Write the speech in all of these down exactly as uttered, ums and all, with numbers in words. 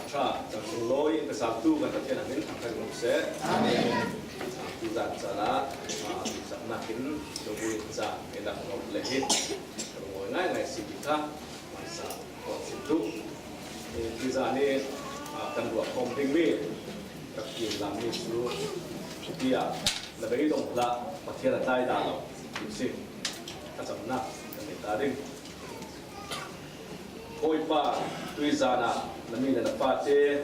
Ṭha, chan sunglawi in ka saltu kan Pathian hmangin thangṭhat um seh. Amen. Tuzan chan ah, ah, tuzan nakin, lo bu in chan, e nak ngawt le hi. Ka lungawi ngaingai si ti kha, hmaisa kan sim duh. E, tuzan hi, ah, kan ruah khawm ding mi, rak kir lam mi cu, tia, na beidong hlah, Pathian a tlai dah lo, ti si. A camnak kan nei ta ding. Bawipa, tuizan ah na mi le na fate,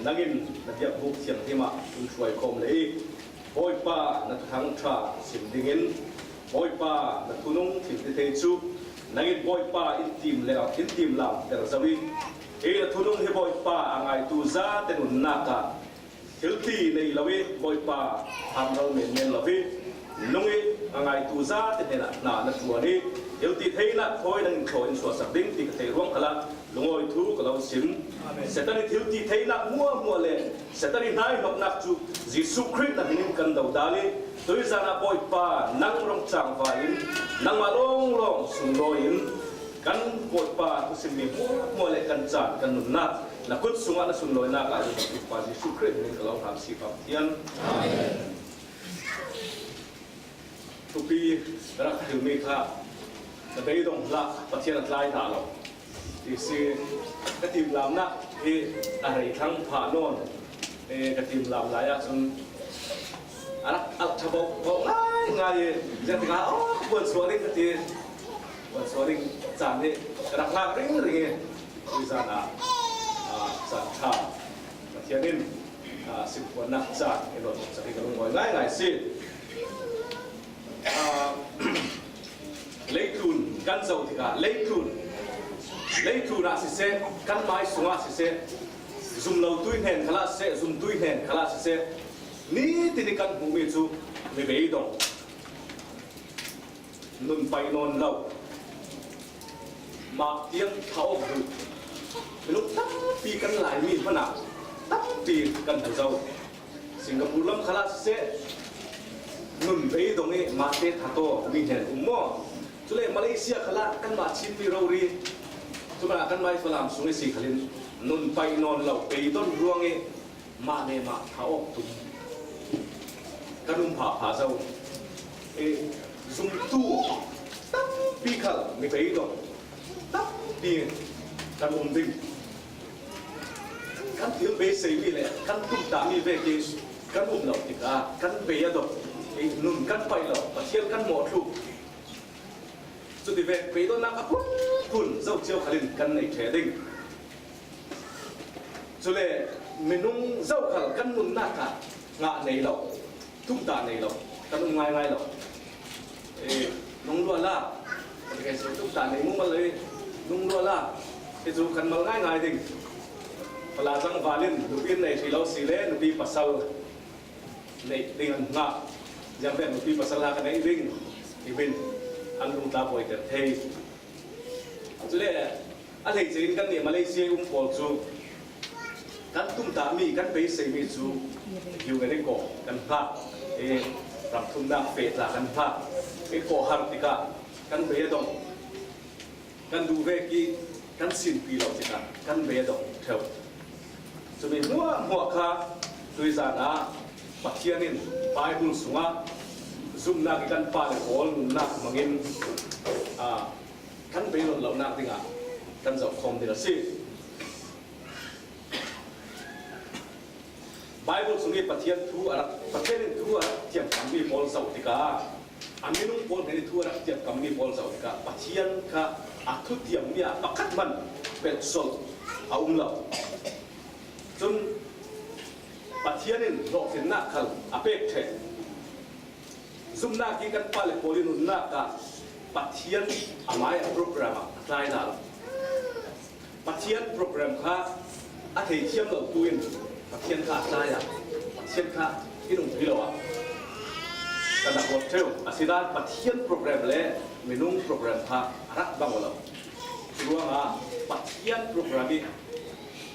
nangin na biakbuk thianghlim ah in hruai khawm le i, Bawipa, na thuthang ṭha sim dingin, Bawipa, na thunung thil ti thei cu nangin Bawipa in tim le in tim lam ter zo i, hi na thunung hi Bawipa a ngaitu zate nunnak ah thil ti nei lo i, Bawipa, hamral menmen lo hi, nung i a ngaitu zate hnenah hna na ṭuan i, thil ti theinak thawi nangin thaw in suahsak ding ti ka theih ruang khalah lungawi thu ka lo sim. Amen. Satan i thil ti theinak hmuahhmuah le Satan i hnaihnoknak cu Jesuh Khrih na hmin in kan dodal i, tuizan ah Bawipa, nang rong cangvai in, nangmah lawnglawng sunglawi in, kan Bawipa thusimmi hmuahhmuah le kan caan, kan nunnak na kut sungah na sunlawinak ah Bawipa Jesuh Khrih hmin in ka lo hram si, Pathian. Amen. Thupi ka rak philmi kha, na beidong hlah, Pathian a tlai dah lo, ti si. Ka timlamnak hi a rei thlang phah nawn. E, ka timlam lai ahcun a rak alh ṭha bauh, bauh ngaingai i, ziangtikah, aw, ka puan suak ding ka ti. Puan suak ding caan hi ka rak lak ringring i, tuizan ah, ah, caan ṭha Pathian in, ah, simkhuanak caan i luat sak hi ka lungawi ngaingai si. Ah, leitlun kan zoh tikah, leitlun, leitlun ah siseh, kan mai sungah siseh, zumlotui hnen khalah siseh, zumtui hnen khalah siseh, nitin i kan hmuhmi cu mi beidong, nun paih nawn lo, mah tiang thah awk duh minung tampi kan Laimi hmanh ah tampi kan hmu zo. Singapore lam khalah siseh, nun beidong i mahte thataw mi hnen um maw? Cule Malaysia khalah kanmah Chinmi rori, cun ah kanmah i Falam sung i si khalin nun paih nawn lo, beidon ruang i mah le mah thah awk tum kan um phah phah zo. E, zumtu tampi khal mi beidong tampi kan um ding. Kan thil beiseimi le kan tumtahmi vekin kan um lo tikah kan bei a dong. E, nun kan paih lo, Pathian kan mawhthluk. Cuti vek beidonnak a phunphun zo cio khalin kan nei ṭheh ding. Cule minung zokhal kan nunnak ah ngah nei lo, tumtah nei lo, kan um ngaingai lo. E, nung lua la, tumtah nei mumal lo i, nung lua la, hi cu kan mal ngaingai ding. Fala zangval in nupi an nei ṭhi lo si le nupi pasal neih ding an hngah. Ziangvek nupi pasal hna ka neih ding, ti in an lungtla buaiter thei. Cule a hleice in kannih Malaysia i um pawl cu kan tumtahmi, kan beiseimi cu U N i kawh kan hngah. I ramthumnak feh tla kan hngah. I kawh har tikah kan bei a dong. Kan duh vek i kan sinpi lo tikah kan bei a dong ṭheu. Cumi hmuahhmuah kha tuizan ah Pathian in Baibal sungah zumhnak i kan pa le pawl nunnak hmangin, aa, kan bei lawmh lonak dingah kan zoh khawm ding a si. Baibal sung i Pathian thu a rak, Pathian in thu a rak thiamkammi pawl zoh tikah, a minung pawl hnen i thu a rak thiamkammi pawl zoh tikah, Pathian kha a thutiammi ah pakhat hmanh pelhsolh a um lo. Cun Pathian in hlawhtlinnak khal a pek ṭheh. Zumhnak i kan pa le pawl i nunnak ah Pathian amai a program ah a tlai hna lo. Pathian program kha a theithiam lo tu in Pathian kha a tlai ah, Pathian kha i nungpi lo ah kan rak ruat ṭheu. Asinain Pathian program le minung program kha a rak bang lo. Curuangah Pathian program i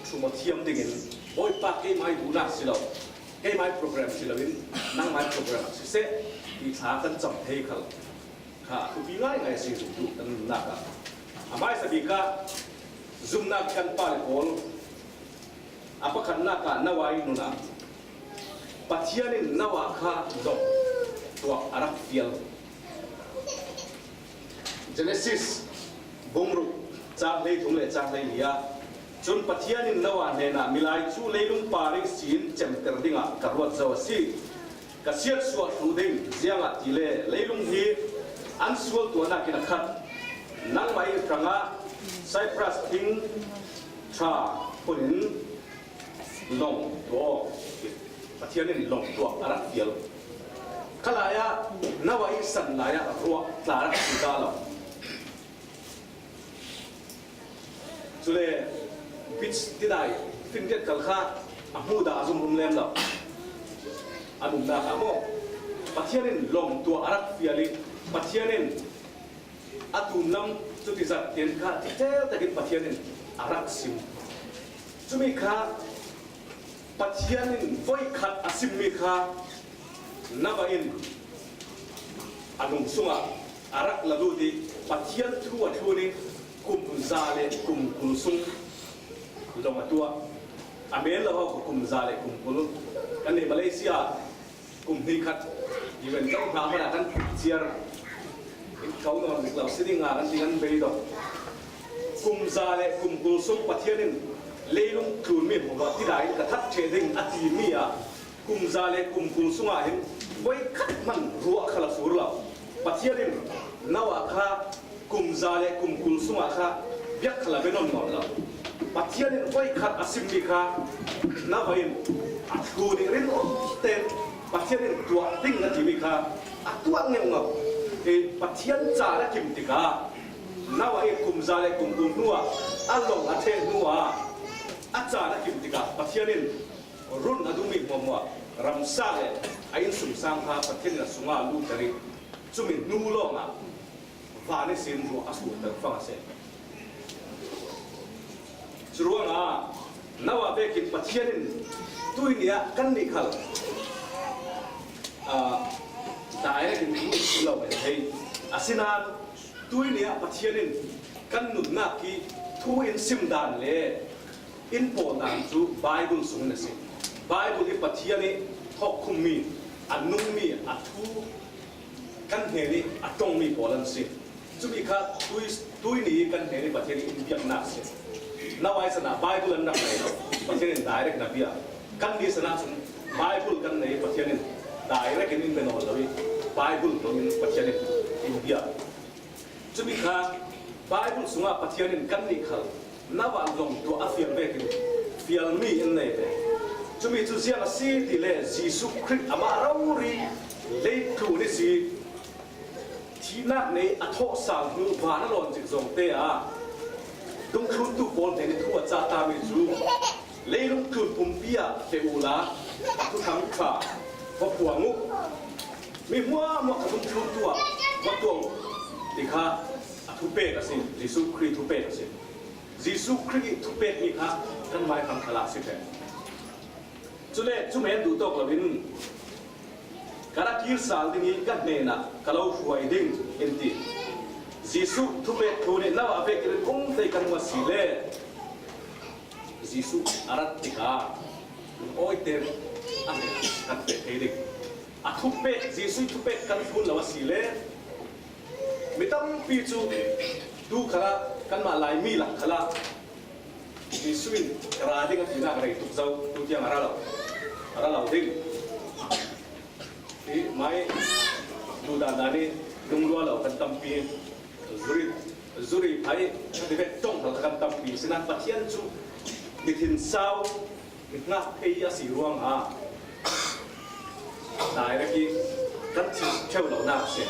ṭhum aw thiam dingin Bawipa keimai duhnak si lo, keimai program si loin nangmai program ah siseh, ti thla kan cam thei khal kha a thupi ngaingai a si zumtu kan nunnak ah. A hmaisa bik ah zumhnak kan pa le pawl A pakhatnakah Noah ii nunah Pathian in Noah kha lawng tuah a rak fial. Genesis bung ruk, chang hleithum le chang hleili ah, cun Pathian in Noah hnenah, "Milai cu leilung par ihsin cemter dingah ka ruat zo a si. Ka siatsuah thluh ding, ziangahtile leilung hi an sual tuahnak in a khat. Nangmah ih hrangah Cyprus thing ṭha phun in lawng tuah aw," Pathian in lawng tuah a rak fial. Kha lai ah Noah ih san lai ah ruah tla rak si ta lo. Cule beach tidai fingriat kal kha a hmuh dah a zum um lem lo. A nunnak ah maw, Pathian in lawng tuah a rak fial ih Pathian in a tumlam cuti zat tiang kha tel takin Pathian in a rak sim. Cumi kha Pathian in voikhat a simmi kha Noah in a lung sungah a rak la lut ih Pathian thu a thlun ih kum za le kum kul sung lawng a tuah. A men lo hau kum za le kum kul. Kan nih Malaysia kum hnih khat U N kan hna hmanah kan ciar. Ko nawn zik lo si ding ah kan ti kan bei dawh. Kum za le kum kul sung Pathian in leilung tlunmi hmuh ah tidai in ka that ṭheh ding a timi ah kum za le kum kul sungah hin voikhat hman ruah khal a sur lo. Pathian in Noah kha kum za le kum kul sungah kha biak khal a bia nawn nawn lo. Pathian in voikhat a simmi kha Noah in a thlun ih rinum tein Pathian in tuah ding a timi kha a tuah ngeuh ngeuh. Eh, Pathian caan a kim tikah Noah in kum za le kum kul hnuah a lawng a ṭheh hnuah a caan a kim tikah Pathian in run a duhmi hmuahhmuah ramsang le a innsungsang kha Pathian in a sungah luhter ih cumi hnu lawngah van ihsin ruah a surter fang a si. Curuangah Noah vekin Pathian in tuihni ah kannih khal, aa, direct in thu in sim lo men hei. Asinain tuihni ah Pathian in kan nunnak ih thu in sim dan le in pawl dan cu Baibal sungin a si. Baibal hi Pathian ih thawkkhummi, a nungmi, a thu kan hnenih a ṭongmi pawl an si. Cumi kha tui, tuihni kan hnenih Pathian ih in biaknak si. Noah ih san ah Baibal an rak nei lo, Pathian in direct na bia. Kannih san ah cun Baibal kan nei, Pathian in direct in in bia nawn lo ih Baibal hmangin Pathian in in bia. Cumi kha Baibal sungah Pathian in kannih khal Noah lawng tuah a fial vekin fialmi in nei ve. Cumi cu ziang a si tile Jesuh Khrih amah rori leitlun ihsi thihnak nei a thawhsal hnu van a lawn zik zawngte ah dungthluntu pawl hnen ih thu a cah tami cu leilung tlun pumpi ah feh uhla a thuthang ṭha va phuang uh. Mi hmuahhmuah kha dungthluntu ah va tuah uh ti kha a thupek a si, Jesuh Khrih thupek a si. Jesuh Khrih ih thupekmi kha kan hmaikam khalah a si ṭheh. Cule cu men duh tawk loin ka ra kir sal ding ih ka hnenah ka lo hruai ding in ti. Jesuh thupek thlun ih Noah vekin rinum tei kan hmuh asile Jesuh a rat tikah lungawite a hnenah kan feh thei ding. A thupek, Jesuh ih thupek kan thlun lo asile mi tampi cu tu khalah kanmah Laimi lak khalah Jesuh in ka ra ding a tinak rei tuk zo, tu tiang a ra lo, a ra lo ding. Hi mai duhdan dan ih lunglua lo kan tampi, zuri, zuri phai, tivek ṭong hal kan tampi. Sinain Pathian cu mithinsau, mi hngak thei a si ruangah direct ih kan thil ṭheu lonak a si.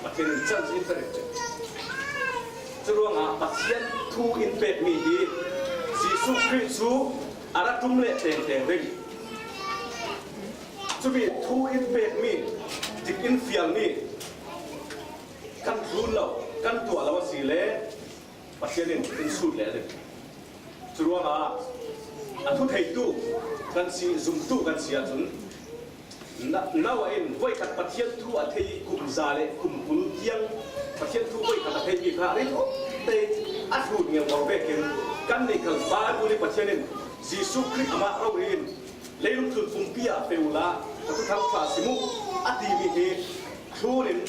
Pathian in can in ka ring. Curuangah Pathian thu in pekmi hi Jesuh Khrih cu a ra ṭum leh tengteng ding. Cumi thu in pekmi, dik in fialmi kan thlun lo, kan tuah lo asile Pathian in in sut leh ding. Curuangah a thu theitu kan si, zumtu kan si ahcun, Na-, Noah in voikhat Pathian thu a thei ih kum za le kum kul tiang Pathian thu voikhat a theimi kha rinum tei a hlut ngeu lo vekin kannih khal Baibal ih Pathian in Jesuh Khrih amah rori in leilung tlun pumpi ah pe uhla, ka thuthang ṭha sim uh a timi hi thlun in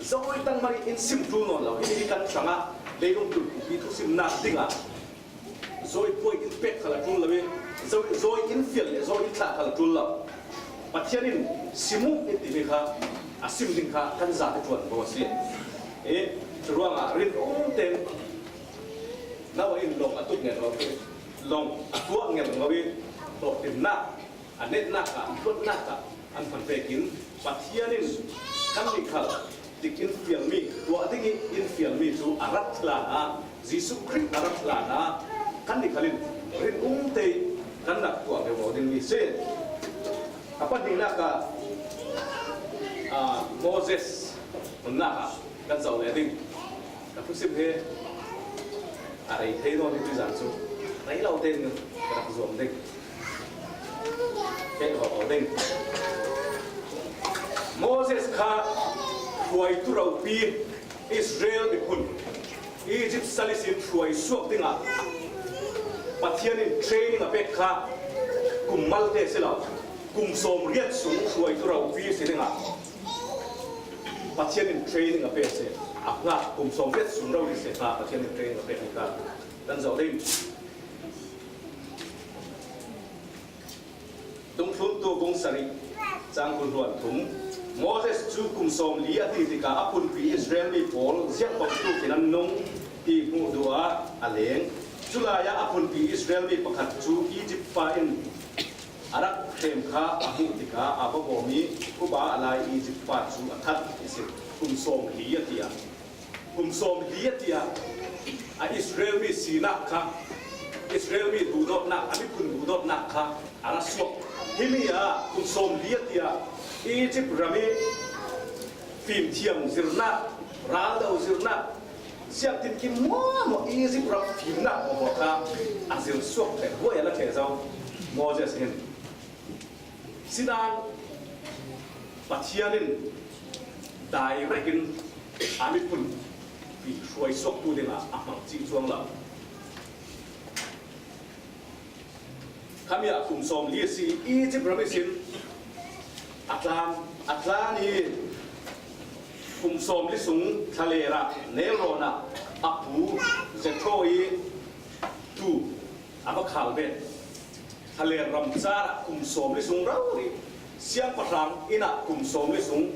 zawi tang mah in sim ṭul nawn lo. Himi hi kan hrangah leilung tlun pumpi thusimnak dingah zawi puai in pek khal a ṭul lo i, zawi, zawi in fial le zawi in thlah khal a ṭul lo. Pathian in sim uh in timi kha a sim ding kha kan zate ṭuan bo a si. E, curuangah rinum tein no in lawng a tuk ngel lo, lawng a tuah ngel lo i, hlawhtlinnak, a netnak ah, a hlawtnak ah an hman vekin Pathian in kannih khal dik in fialmi, tuah ding in fialmi cu a rak thlan ah, Jesuh Khrih a rak thlan ah kannih khal in rinum tein kan rak tuah vivo dingmi si. A pahnihnak ah, aa, Moses nunnak ah kan zoh leh ding. Ka thusim hi a rei thei nawn hi, tuizan cu rei lo tein ka rak zuam ding. Kei hawh lo ding. Moses kha hruaitu ropi, Israel miphun Egypt sal ihsin hruai suak dingah Pathian in training a pek kha kum malte si lo, kum sawmriat sung hruaitu ropi si dingah Pathian in training a pek si. A hngak kum sawmriat sung rori si kha Pathian in training a pek kha kan zoh ding. Dungthluntu bung sarih, cang kul hluan thum. Moses cu kum sawmli a ti tikah a phunpi Israel mi pawl ziang bangtuk in an nung ti hmuh duh ah a leng. Culai ah a phunpi Israel mi pakhat cu Egypt pa in a rak hrem kha a hmuh tikah a va bawm i khuba a lai Egypt pa cu a that i si. Kum sawmli a ti ah, kum sawmli a ti ah a Israel mi sinak kha, Israel mi duhdawtnak, a miphun duhdawtnak kha a ra suak. Himi ah kum sawmli a ti ah Egypt ram i fimthiam zirnak, raldo zirnak, siangtinkim muahmuah Egypt ram fimnak muahmuah kha a zir suak ṭheh, buai a la ṭheh zo Moses in. Sinan Pathian in direct in a miphun hruai suaktu dingah a hmang cih cuang lo. Khami ah kum sawmli a si, Egypt ram ihsin a tlan, a tlan i kum sawmli sung thlaler ah nelrawn ah a pu Jethro i tu a va khal bet. Thlaler ram car ah kum sawmli sung rori, siangpahrang inn ah kum sawmli sung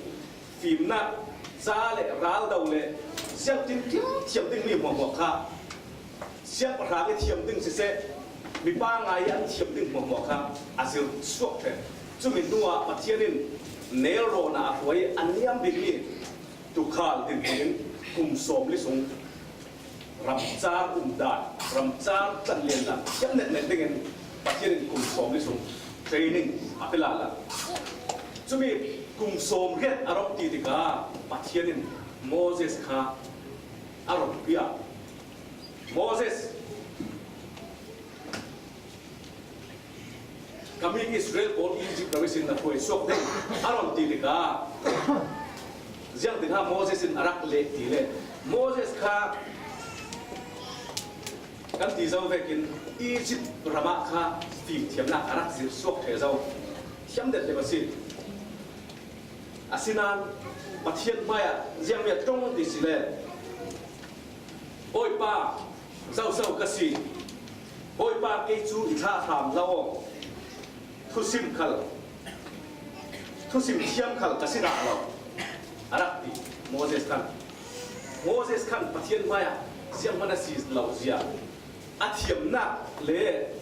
fimnak ca le raldo le siangtinkim thiam dingmi hmuahhmuah kha, siangpahrang i thiam ding siseh, mipa ngai i an thiam ding hmuahhmuah kha a zir suak ṭheh. Cumi hnuah Pathian in nelrawn ah a hruai a niam bikmi tuukhal dinhmun in kum sawmli sung ramcar umdan, ramcar tlanlian dan thiam netnet dingin Pathian in kum sawmli sung training a pe lala. Cumi kum sawmriat a rawk ti tikah Pathian in Moses kha a rawk piak. Moses, ka mi Israel pawl Egypt ram ihsin na hruai suak ding, a rawk ti tikah ziangtin ha Moses in a rak leh ti le Moses kha kan ti zo vekin Egypt ram ah kha fimthiamnak a rak zir suak ṭheh zo thiam deuh a si. Asinain Pathian hmaiah ziangmi a ṭong ti si le, Bawipa, zozo ka si. Bawipa, kei cu i thlah hram hlah aw. Thusim khal, thusim thiam khal ka si dah lo, a rak ti Moses khan. Moses khan Pathian hmaiah zianghman a si lo zia, a thiamnak le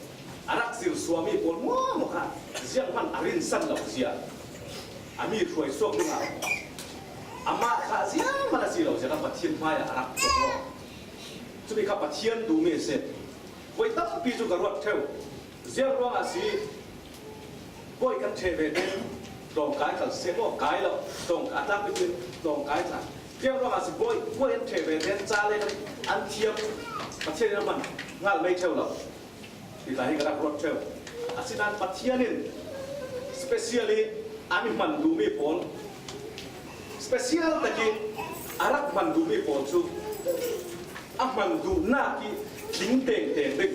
a rak zir suahmi pawl muahmuah kha zianghman a rinsan lo zia, a mi hruai suak dingah amah kha zianghman a si lo zia kha Pathian hmaiah a rak tuak lo. Cumi kha Pathian duhmi a si. Voi tampi cu ka ruat ṭheu. Ziang ruangah si, Bawi kan ṭheh ve tein tlawngkai khal siseh maw, kai lo, tlawng-, a tlak bikin tlawngkai tla. Ziang ruangah si, Bawi, Bawi an ṭheh ve tein ca le kan an thiam, Pathian in a hman hngal mei ṭheu lo. Hika hi ka rak ruat ṭheu. Asinain Pathian in specially a mi hman duhmi pawl, special takin a rak hman duhmi pawl cu a hman duhnak i tling tengteng ding,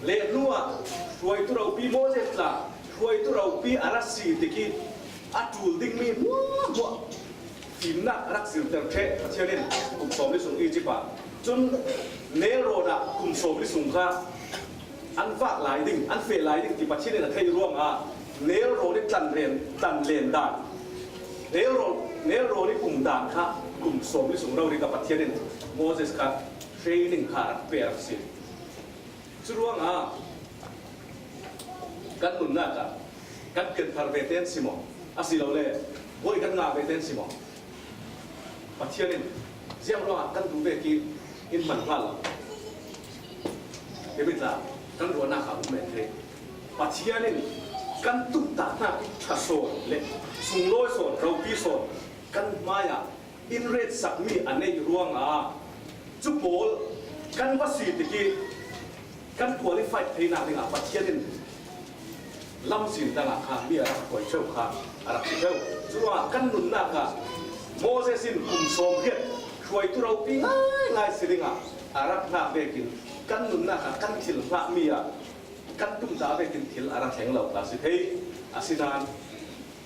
Leh hnuah hruaitu ropi Moses tla, hruaitu ropi a ra si tikih a ṭul ding mi hmuahhmuah fimnak a rak zirter ṭheh Pathian in kum sawm li sung Egypt ah. Cun Nile rawn ah kum sawm li sung kha an vak lai ding, an feh lai ding ti Pathian in a theih ruangah Nile rawn i tlan ren, tlan len dan, Nile rawn, Nile rawn i um dan kha kum sawm li sung rori kha Pathian in Moses kha training kha a rak pe a rak si. Curuangah kan nunnak ah kan pianthar ve tein si maw, asilole buai kan ngah ve tein si maw, Pathian in ziang ruangah kan duh ve khin in hman hngal lo. Himi tla kan ruahnak ah um men thei. Pathian in kan tumtahnak i ṭha sawn le sunglawi sawn, ropi sawn kan hmaiah in retsakmi a neih ruangah cu pawl kan va si tikih kan qualify theinak dingah Pathian in lamzin dangah kha mi a rak hruai ṭheu kha a rak si ṭheu. Curuangah kan nunnak ah Moses in kum sawm riat hruaitu ropi ngaingai si dingah a rak hngak vekin kan nunnak ah kan thil hngakmi ah kan tumtah vekin thil a rak thleng lo kha si thei. Asinain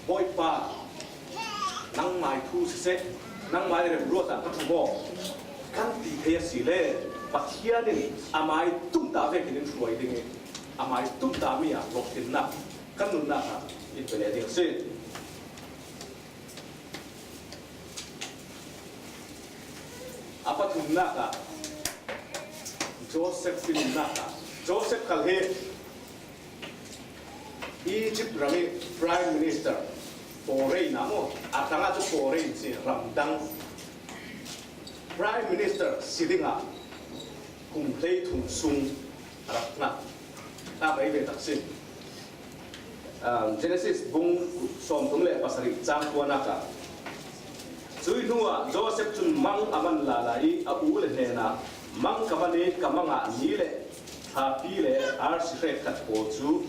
Bawipa, nangmai thu siseh, nangmai remruat ah ka ṭhu maw, kan ti thei asile Pathian in amai tumtah vekin in hruai ding i, amai tumtahmi ah rawhtinnak kan nunnak ah in pe leh ding a si. A pathumnak ah Joseph i nunnak ah, Joseph khal hi Egypt ram i Prime Minister, Pharaoh na maw, a tangah cu Pharaoh si, ramdang Prime Minister si dingah kum hleithum sung a rak hngak. Hngak ei ve tak si. Aa, Genesis bung sawmthum le pasarih cang kuanak ah, cuih hnuah Joseph cun mang a man lala i a u le hnenah, mang ka man i ka mangah ni le thlapi le arsi hrekkhat pawl cu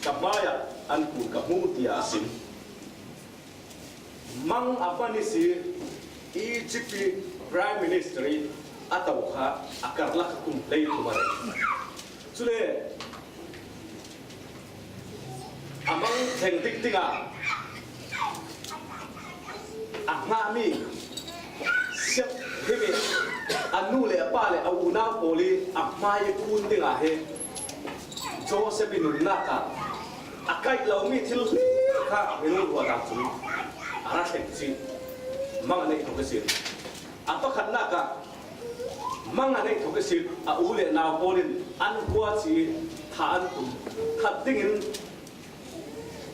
ka hmaiah an kun ka hmu, tiah a sim. Mang a man ihsi Egypt i Prime Minister i a to kha a karlak kum hleithum a rei. Cule a mang thleng tik tikah a hngahmi siap himi a nu le a pa le a unau pawl i a hmai i kun dingah hi Joseph i nunnak ah a kaih lomi thil hlir kha minung ruat ah cun a ra thleng cih mang a neih thok ihsin, a pakhatnak ah mang a neih thok ihsin a u le nau pawl in an huaci i thah an tum. Khat dingin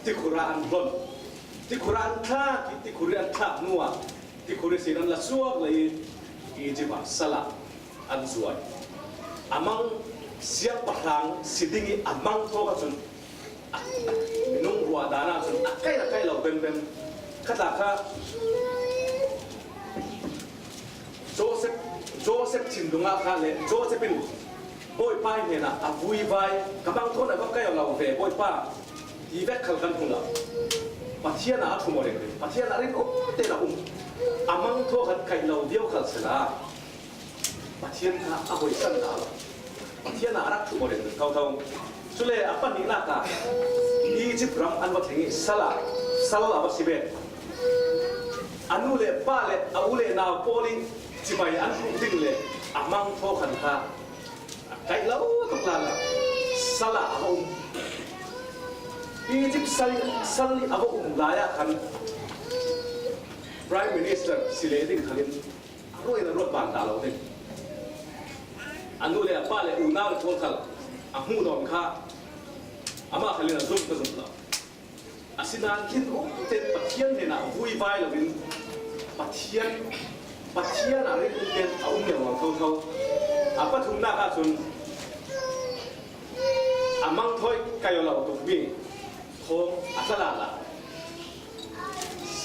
tikhur ah an hlon. Tikhur ah an thlak i tikhur i an thlak hnuah tikhur ihsin an la suak lei i Egypt ah sal ah an zuai. A mang siangpahrang si ding i a mang thawk ahcun a minung ruah dan ahcun a kaih, a kaih lo benben. Khatah kha Joseph, Joseph thinlung ah kha le Joseph in Bawipa hnenah a vuivai, ka mang thawn a va kaih lo ve Bawipa, ti vek khal kan hmu lo. Pathian ah a ṭhum aw ringring, Pathian ah rin um tein a um. A mang thaw khan kaih lo viau khal sehla Pathian kha a hoihsan dah lo. Pathian ah a rak ṭhum aw ringring thotho. Cule a pahnihnak ah Egypt ram an va thleng i sal ah, sal a va si ve. A nu le pa le a u le nau pawl i cibai an hmuh ding le a mang thaw khan kha a kaih lo tuk lala sal ah a va um. Egypt sal, sal i a va um lai ah khan Prime Minister si leh ding khalin a ruat in a ruat ban dah lo ding. A nu le a pa le unau le pawl khal a hmuh nawn kha amah khalin a zum ka zum lo. Asinain khin um tein Pathian hnenah vuivai loin Pathian, Pathian ah rin um tein a um lengmang thotho. A pathumnak ahcun a mang thawi kaih aw lo tukmi thawng a tla lala.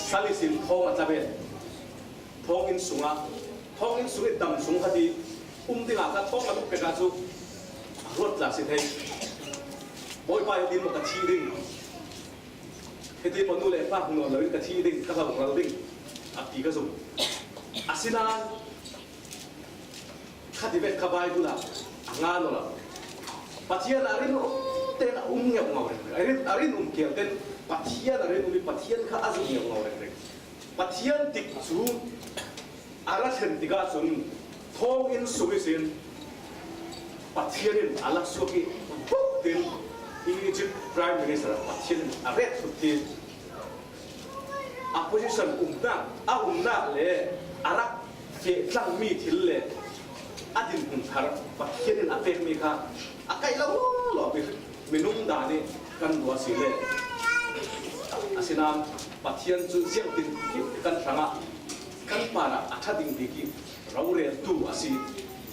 Sal ihsin thawng a tla ven. Thawnginn sungah, thawnginn sung i dam sung khat i um dingah kha thawng a luk pek ahcun a ruat tla si thei. Bawipa, hitin maw ka thih ding? Hitin maw nu le pa hmu nawn loin ka thih ding, ka hloral ding? A ti ka zum. Asinain kha ti bek kha Baibal ah a ngan aw lo. Pathian a rinum ten a um ngeuh ngau reng reng. A rin, a rinum kei ten Pathian a rinum i Pathian kha a zum ngeuh ngau reng reng. Pathian dik cu a ra thlen tikah cun thawnginn sung ihsin Pathian in a laksuak i buk tin Egypt Prime Minister Pathian in a ret thut ti. A position umnak, a umnak le a rak feh tlangmi thil le a dinhmun thar Pathian in a pekmi kha a kaih lo lawlaw bik minung dan i kan ruah si le. Asinain Pathian cu ziangtin kan hrangah kan parah a ṭha ding bik i roreltu a si.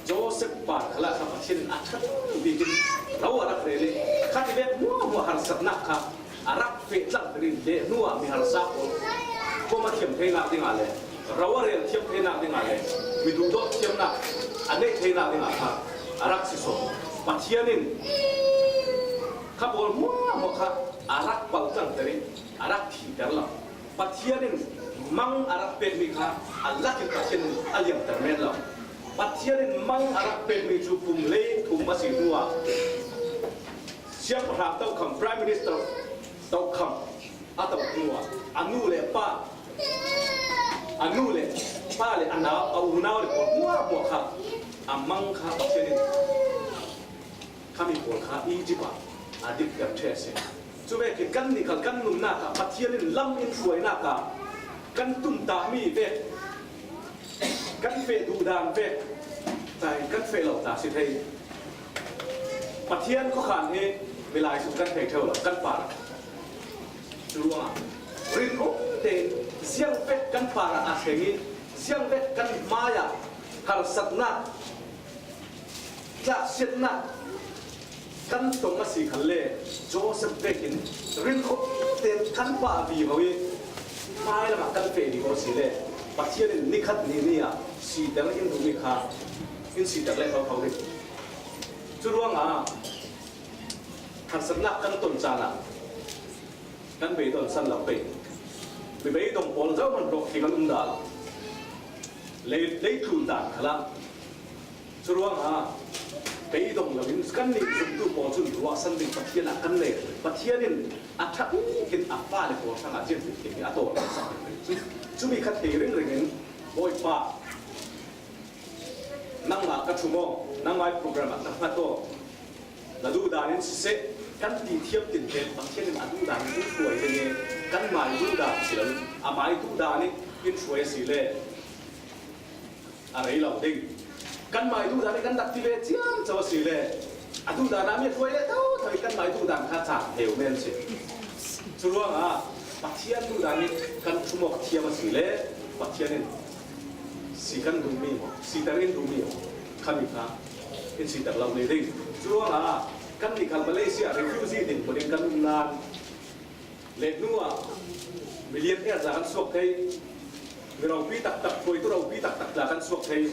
Joseph par khalah kha Pathian in a ṭha ding bik in ro a rak rel i khativek hmuahhmuah harsatnak kha a rak feh tlangter in le hnuah mi harsa pawl kuama thiam theinak dingah le ro a rel thiam theinak dingah le mi duhdawt thiamnak a neih theinak dingah kha a rak si sawn. Pathian in kha pawl hmuahhmuah kha a rak pal tlangter in a rak thihter lo. Pathian in mang a rak pekmi kha a lak in Pathian in a liamter men lo. Pathian in mang a rak pekmi cu kum hlei thum a si hnuah siangpahrang tokham, Prime Minister tokham a toh hnuah a nu le pa, a nu le pa le a nau, a unau le pawl hmuahhmuah kha a mang kha Pathian in khami pawl kha Egypt ah a dikter ṭheh a si. Cu vekin kannih khal kan nunnak ah Pathian in lam in hruainak ah kan tumtahmi vek, kan feh duhdan vek, tai kan feh lo ta si thei. Pathian khuakhan hi milai sung kan thei ṭheu lo, kan par. Cu ruangah rinum tein ziangvek kan parah a thleng i ziangvek kan hmaiah harsatnak, tlahsiatnak kan tong a si khalle Joseph vekin rinum tein kan pah vivo i hmailamah kan feh vivo si le Pathian in nikhat ni ni ah siter in duhmi kha in siter le thotho ding. Cu ruangah harsatnak kan ton caan ah kan beidon san lo pei. Mi beidong pawl zohman rawk khi kan um dah lo. Lei, lei tlun dan khalah cu ruangah beidong lo in kannih zumtu pawl cun ruahsan ding Pathian ah kan nei. Pathian in a ṭha bik in a fale pawl hrangah ziangtin a tawlsak. Cumi kha thei ringring in Bawipa, nangmah ka ṭhum aw, nangmah i program ah ka hmat aw, na duhdan in siseh, kan ti thiam tin tein Pathian in a duhdan in in hruai ding i kanmah i duhdan si lo, amah i duhdan in in hruai a si le a rei lo ding. Kanmah i duhdan in kan rak ti ve ciamco a si le a duhdan ah mi a hruai le thotho i kanmah i duhdan kha cang heu men si. Cu ruangah Pathian duhdan in kan ṭhum awk thiam a si le Pathian in si kan duhmi maw, siter in duhmi maw, khami kha in siter lo ni ding. Cu ruangah kannih khal Malaysia refugee ding hmun in kan um nan le hnuah millionaire tla kan suak thei, mi ropi taktak, hruaitu ropi taktak tla kan suak thei.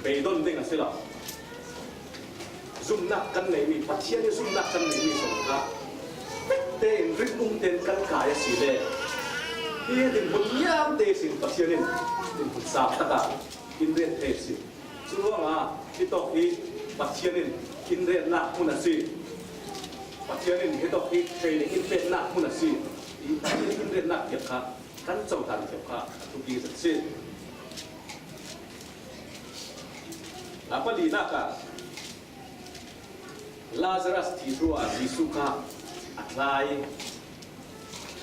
Beidon ding a si lo. Zumnak kan neihmi, Pathian i zumnak kan neihmi zong kha pekte in rinum tein kan kai a si le hi dinhmun niamte sin Pathian in dinhmun sam takah in rian thei a si. Cu ruangah hitawk hi Pathian in in retnak hmun a si. Pathian in hitawk hi training in peknak hmun a si. I Pathian in retnak piak kha kan cohlan piak kha a thupi zet si. A palinak ah Lazarus thi hnu ah Jesuh kha a tlai,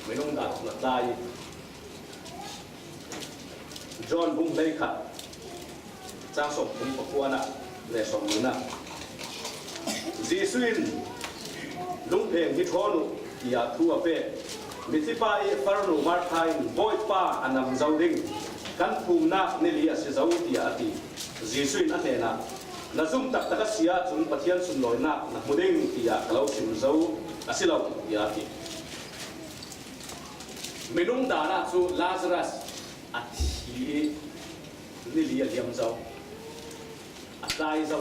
minung dan a tlai. John bung hleikhat, cang sawmthum pakuanak le sawmnihnak. Jesuh in, "Lungpheng hi ṭhawn uh," tiah thu a pek. Mithipa i farnu Martha in, "Bawipa, a nam zo ding, kan phumnak ni li a si zo," tiah a ti. Jesuh in a hnenah, "Na zum taktak a si ahcun Pathian sunlawinak na hmu ding, tiah ka lo sim zo a si lo," tiah a ti. Minung dan ah cu Lazarus a thi i ni li a liam zo, a tlai zo.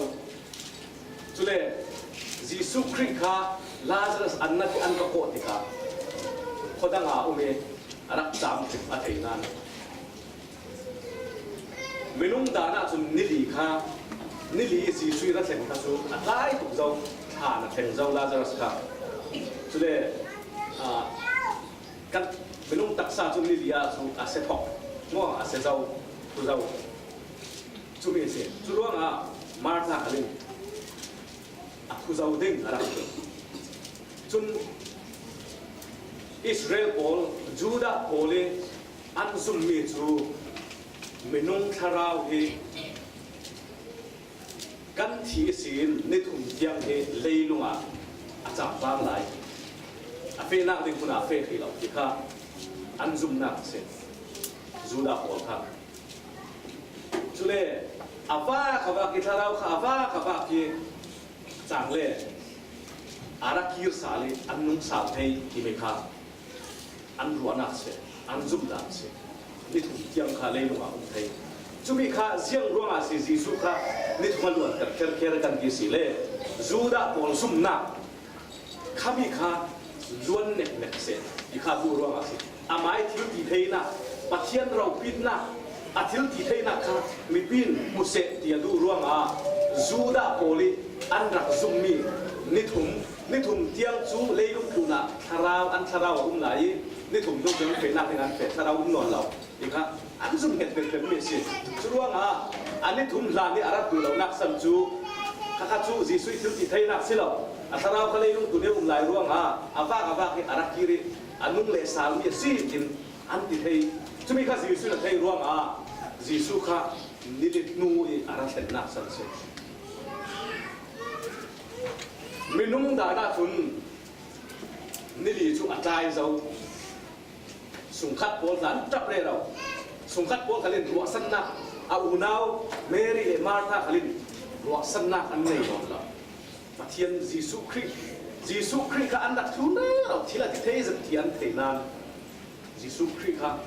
Cule Jesuh Khrih kha Lazarus an na an ka kawh tikah khuadang ah um i a rak cam ṭhit a thei nan. Minung dan ahcun ni li kha Ni li Jesuh i ra thleng kha chu a tlai tuk zo, thlan a thleng zo Lazarus kha. Chule, ah, kan minung taksa chu ni li ah chu a se thawk, maw, a se zo, thu zo. Chumi a si. Chu ruangah Martha khalin a thu zo ding a rak ti. Chun Israel pawl, Judah pawl i an zummi cu minung thlarau hi kan thih ihsin ni thum tiang hi leilungah a cam vang lai. A fehnak ding hmunah a feh hrih lo ti kha an zumnak a si. Judah pawl kha. Chule a vak a vak i thlarau kha a vak a vak i cang le a ra kir sal i an nung sal thei timi kha an ruahnak si, an zumnak si. Ni thum tiang kha leilungah a um thei. Cumi kha ziang ruangah si Jesuh kha ni thum a luanter kherkher kan ti si le Judah pawl zumnak khami kha luan neknek seh ti kha duh ruangah si. Amai thil ti theinak, Pathian ropitnak, a thil ti theinak kha mipi in hmu seh ti a duh ruangah Judah pawl i an rak zummi ni thum, ni thum tiang cu leilung tlunah thlarau, an thlarau a um lai i ni thum tluk an fehnak ding an feh, thlarau um nawn lo. Ti kha an zum het penpen mi a si. Curuangah a ni thum hlan i a rak duh lonak san cu, kha kha cu Jesuh i thil ti theinak si lo. A thlarau kha leilung tlun i um lai ruangah a vak a vak i a rak kir i a nung le salmi a si tin an ti thei. Cumi kha Jesuh in a thei ruangah Jesuh kha ni li hnu i a ra thlennak san si. Minung dan ahcun ni li cu a tlai zo. Sungkhat pawl hlan ṭap rero. Sungkhat pawl khalin ruahsannak, a unau Mary le Martha khalin ruahsannak an nei nawn lo. Pathian Jesuh Khrih, Jesuh Khrih kha an rak thlun rero, thil a ti thei zet ti an thei nain Jesuh Khrih kha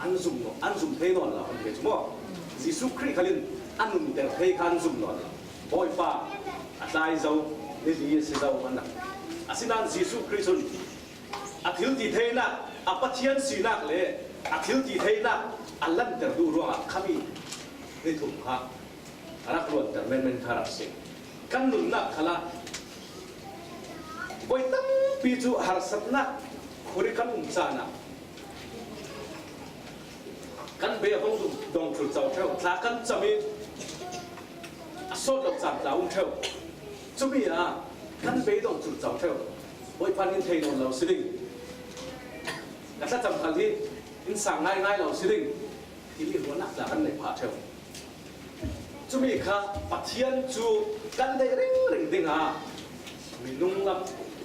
an zum nawn, an zum thei nawn lo an ti cu maw? Jesuh Khrih khalin a nunter thei kha an zum nawn lo. Bawipa a tlai zo, ni li a si zo an rak. Asinain Jesuh Khrih cun a thil ti theinak, a Pathian sinak le a thil ti theinak a lanter duh ruangah khami ni thum kha a rak luanter menmen kha a rak si. Kan nunnak khalah voi tampi cu harsatnak khur i kan um caan ah kan bei a hung dong ṭhul co ṭheu, tla kan cam i a sawt lo caan tla um ṭheu. Cumi ah kan bei dong ṭhul co ṭheu. Bawipa in thei nawn lo si ding. Ka thlacam khal hi in sang ngaingai lo si ding. Timi ruahnak tla kan nei phah ṭheu. Cumi kha Pathian cu kan deih ringring dingah minung lam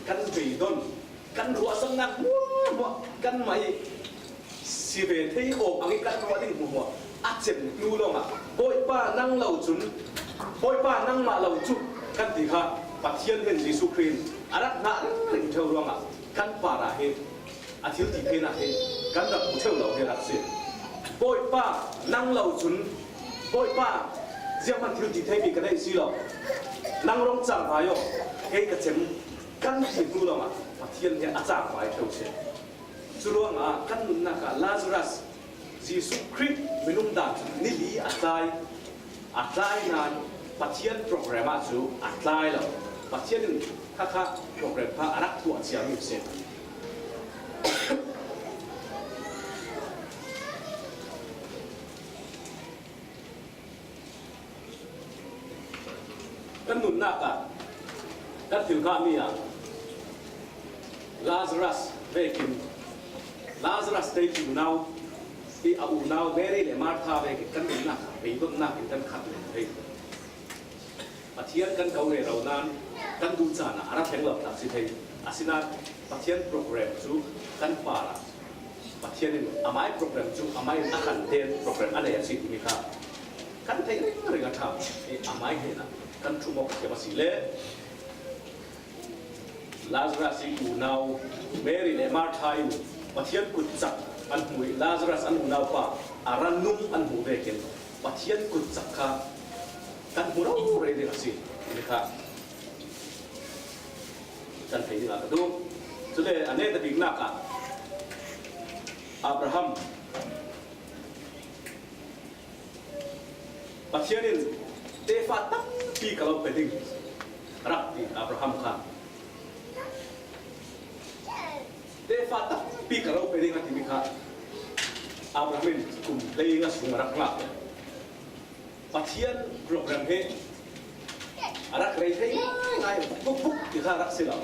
kan bei don, kan ruahsannak hmuahhmuah kanmah i si ve thei awk ang i kan ruah ding hmuahhmuah a cem hnu lawngah Bawipa nang lo cun, Bawipa nangmah lo cu kan ti kha Pathian hin Jesuh Khrih in a rak hnah ringring ṭheu ruangah kan parah hi a thil ti theinak hi kan rak hmu ṭheu lo hi a rak si. Bawipa nang lo cun, Bawipa zianghman thil ti theimi ka neih si lo, nang rung cangvai aw, kei ka cem kan ti hnu lawngah Pathian hi a cangvai ṭheu si. Curuangah kan nunnak ah Lazarus, Jesuh Khrih minung dan cu ni li a tlai, a tlai nain Pathian program ah cu a tlai lo. Pathian in khakha program kha a rak tuah ciami a si. Kan nunnak ah kan thil khahmi ah Lazarus vekin, Lazarus tei unau i a unau Mary le Martha vekin kan nunnak ah beidonnak in kan khat lem thei. Pathian kan ko rero nain kan duh caan ah a ra thleng lo tak si thei. Asinain Pathian program cu kan parah Pathian in amai program cu amai in a kan ten program a nei a si timi kha kan theih ringring a ṭha. I amai hnenah kan ṭhum awk thiam a si le Lazarus i unau Mary le Martha in Pathian kutcak an hmu i Lazarus an unau pa a ra nung an hmuh vekin Pathian kutcak kha kan hmu rori ding a si timi kha kan thei dingah ka duh. Cule a neta biknak ah Abraham Pathian in tefa tam ding a rak ti Abraham kha. Tefa tampi ka lo pe ding a timi kha Abraham in kum hleinga sung a rak ngak. Pathian program hi a rak rei thei ngaingai, bukbuk ti kha a rak si lo.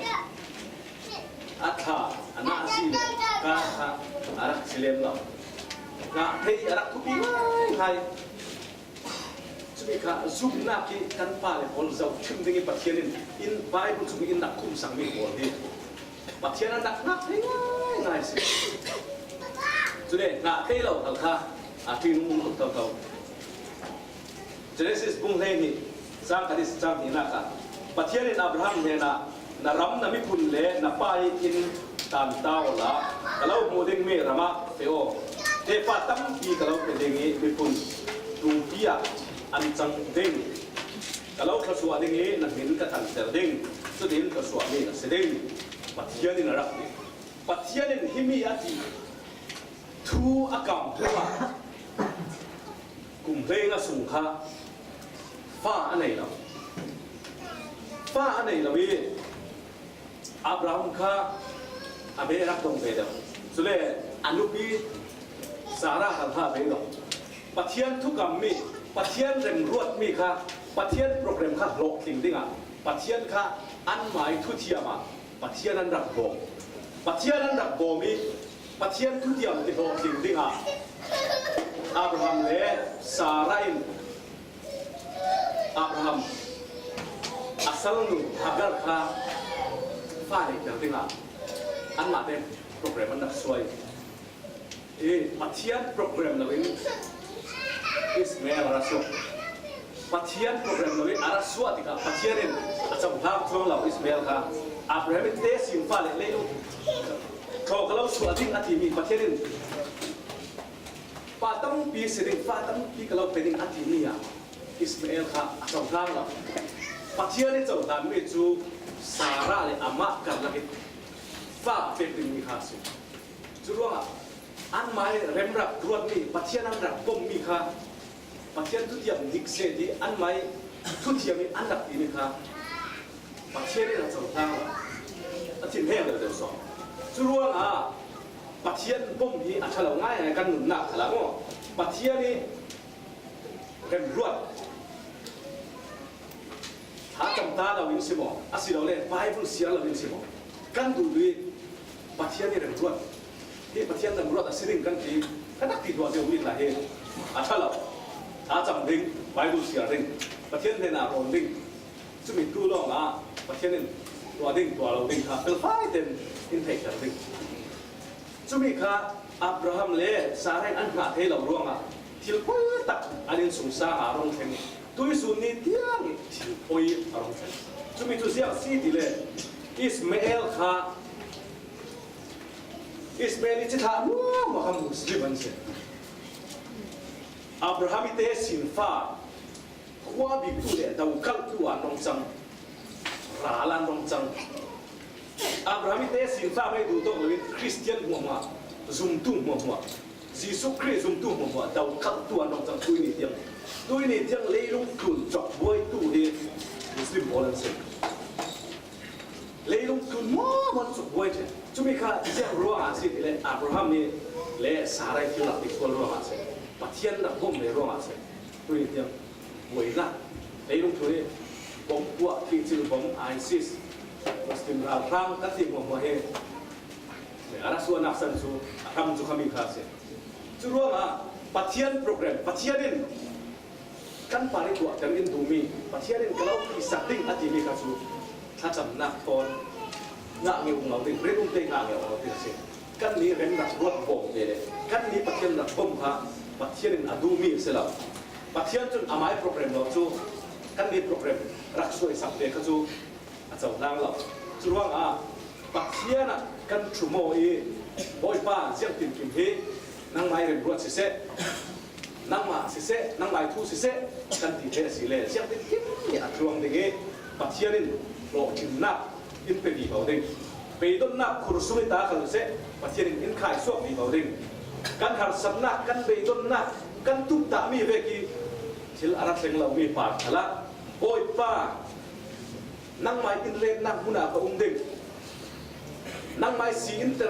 A thla, a na a si le ka kha a rak si lem lo. Ngah thei a rak thupi ngaingai. Chumi kha zumnak hi kan pa le pawl zohṭhim ding hi Pathian in, in Bible chung in rak khumsakmi pawl hi Pathian an rak ngak thei ngaingai si. Cule ngah thei lo hal kha a ṭihnung um toto. Genesis bung hleihnih, chang khat i chang hnihnak ah Pathian in Abraham hnenah, "Na ram, na miphun le na pa i inn tan ta awla, ka lo hmuh dingmi ramah feh aw. Tefa tampi ka lo pe ding i miphun tumpi ah an cang ding. Ka lo thluasuah ding i na hmin ka tanter ding. Cutin thluasuahmi na si ding," Pathian in a rak ti. Pathian in himi a ti thu a kam hnuah kum hleinga sung kha fa a nei lo. Fa a nei lo i Abraham kha a be rak dong ve deuh. Cule a nupi Sarah hal kha a be dong. Pathian thukammi, Pathian remruatmi kha, Pathian program kha hlawhtling dingah Pathian kha anmai thuthiam ah Pathian an rak bawm. Pathian an rak bawm i Pathian thutiam ti hlawhtling dingah Abraham le Sarah in Abraham a salnu Hagar kha fa neihter dingah anmahte program an rak suai. I Pathian program loin Ismael a ra suak. Pathian program loin a ra suah tikah Pathian in a cohlang cuang lo Ismael kha. Abraham in tesin fa le leilung thaw ka lo suah ding a timi Pathian in pa tampi si ding, fa tampi ka lo pe ding a timi ah Ismael kha a cohlang lo. Pathian i cohlanmi cu Sarah le amah karlak in fa a pek dingmi kha a si. Curuangah anmai rem rak ruatmi, Pathian an rak bommi kha, Pathian thutiam dik seh ti anmai thutiam in an rak timi kha Pathian in a cohlang lo. A thinheng deuhdeuh sawn. Curuangah Pathian bom hi a ṭha lo ngaingai kan nunnak khalah maw? Pathian i remruat thlacam ta loin si maw, asilole Bible siar loin si maw, kan duh duh i Pathian i remruat hi Pathian remruat a si ding kan ti, kan rak ti duah deuh mi tla hi a ṭha lo. Thlacam ding, Bible siar ding, Pathian hnenah rawn ding. Cumi tu lawngah Pathian in tuah ding, tuah lo ding kha felfai ten in theihter ding. Cumi kha Abraham le Sarah in an hngah thei lo ruangah thil poi tak an in sungsang a rung thleng. Tuisun ni tiang i thil poi a rung thleng. Cumi cu ziang si ti le Ismael kha, Ismael i cithlah hmuahhmuah kha Muslim an si. Abraham i tesin fa, khua biktu le dokalhtu an rung cang, ral an rung cang. Abraham i tesin fa mei duh tawk loin Khristian hmuahhmuah, zumtu hmuahhmuah, Jesuh Khrih zumtu hmuahhmuah dokalhtu an rung cang tuini tiang. Tuini tiang leilung tlun cawkbuaitu hi Muslim pawl an si. Leilung tlun hmuahhmuah cawkbuai ṭheh. Cumi kha ziang ruangah a si ti le Abraham nih le Sarai thil rak ti khual ruangah a si. Pathian rak bawm ve ruangah a si. Tuini tiang buainak, leilung tlun hi bom puah, thihcil bom, ISIS, Muslim ralhrang kan ti hmuahhmuah hi a ra suahnak san cu a hram cu khami kha a si. Curuangah Pathian program, Pathian in kan parih tuahter in duhmi, Pathian in ka lo thihsak ding a timi kha cu thlacamnak thawn ngah ngeu lo ding, rinumte ngah ngeu lo ding a si. Kannih rem rak ruat bawm te le kannih Pathian rak bawm kha Pathian in a duhmi a si lo. Pathian cun amai program lo cu kannih program rak suaisak te kha cu a cohlang lo. Curuangah Pathian ah kan ṭhum aw i, "Bawipa, ziangtinkim hi nangmai remruat siseh, nangmah siseh, nangmai thu siseh," kan ti thei a si le, ziangtinkim nih a tluang ding i Pathian in hlawhtlinnak in pe vivo ding. Beidonnak khur sung i ta khal siseh, Pathian in in khaisuak vivo ding. Kan harsatnak, kan beidonnak, kan tumtahmi vek i thil a ra thleng lomi par khalah Bawipa, nangmai in rennak hmunah ka um ding. Nangmai si in ter,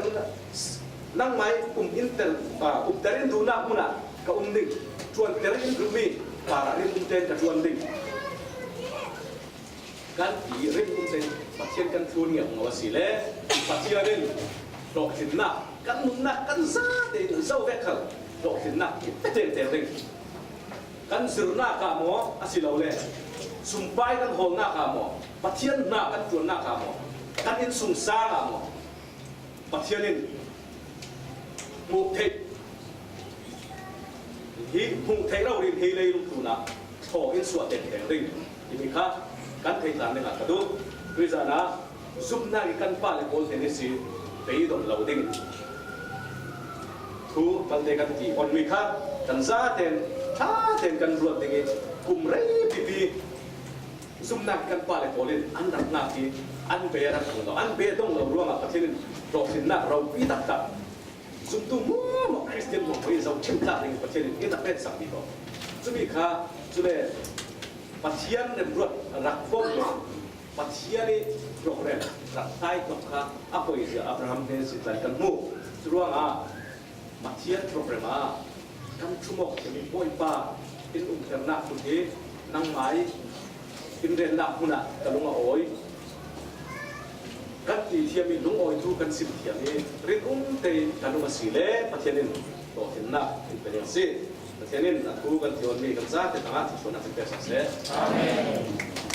nangmai um in ter, ah, umter in duhnak hmunah ka um ding. Ṭuanter in duhmi parah rinum tein ka ṭuan ding. Kan ti rinum tein Pathian kan thlun ngiat ngau a si le Pathian in hlawhtlinnak, kan nunnak kan zate in zo vek khal hlawhtlinnak i pe tengteng ding. Kan zirnak ah maw, asilole sumpai kan hawlnak ah maw, Pathian hna kan ṭuannak ah maw, kan innsungsang ah maw, Pathian in hmuh theih hi, hmuh theih rori in hi leilung tlunah thaw in suah tengteng ding timi kha kan theih tlang dingah ka duh. Tuizan ah zumhnak i kan pa le pawl hnen ihsi beidong lo ding thu malte kan ti onmi kha kan zaten ṭhaten kan ruat ding i kum rei pipi zumhnak i kan pa le pawl in an rak ngak i an be a rak dong lo, an be dong lo ruangah Pathian in hlawhtlinnak ropi taktak zumtu hmuahhmuah Khristian hmuahhmuah i zoh ṭhimh tlak ding Pathian in in a peksak dih ko. Cumi kha cule Pathian remruat rak vok lo, Pathian i program rak tai tlok kha a koizia Abraham hnen si tlan kan hmuh. Curuangah Pathian program ah kan ṭhumawk timi Bawipa in umternak hmun hi nangmai in rennak hmunah ka lung a awi. Kan ti thiam i lungawi thu kan sim thiam i rinum tei kan um a si le Pathian in hlawhtlinnak in pe ding a si. Pathian in a thu kan ti onmi kan zate tangah thluachuahnak kan pek sak seh. Amen.